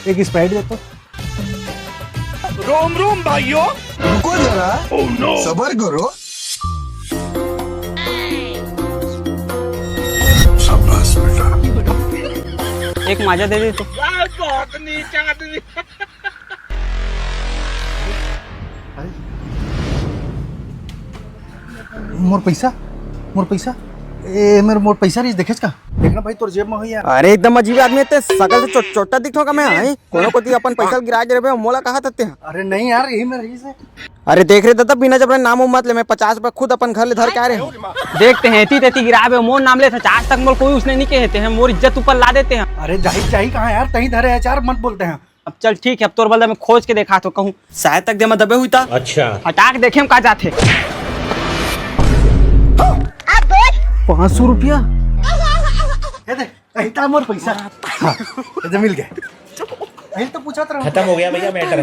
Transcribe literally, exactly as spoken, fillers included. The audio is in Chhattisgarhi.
एक Sprite दे तो। रोम रोम भाइयों। रुको जरा। Oh no। सबर करो। शाबाश बेटा। एक Maaza दे दे तो। बहुत नीच आदमी। मोर पैसा, मोर पैसा, ए, मेर, मोर पैसा रहिस, देखेस का? देखना भाई, तोर जेब में होही यार। अरे, एकदम अजीब आदमी हे ते, सकल से चो-, चोट्टा दिखथों का मैं, हाँ? कोनो कोती अपन पैसा ल गिरा दे रहे, मोला कहा थते? अरे नहीं यार, यही मेर रहिस हे। अरे देख रे ददा, बिना जबरन नाम उम मत ले, मैं पचास रुपया खुद अपन घर ले धर के आए रहे हँव। देखते हैं, एती तेती गिराबे, मोर नाम लेथे, आज तक मोला कोई उसने नहीं कहे थे, मोर इज्जत ऊपर ला देते हैं। अरे जाही, जाही कहाँ यार, तहीं धरे हे यार, मत बोलते हैं। अब चल ठीक है, अब तोर बदला मैं खोज के देखाथों, कहूँ शायद तक दे में दबे होही ता। अच्छा। हटा के देखे में का जाथे। पाँच सौ रुपया। ये दे, यही ता मोर पैसा। हाँ, ये दे मिल गया। यही तो पूछा था। खत्म हो गया भैया matter।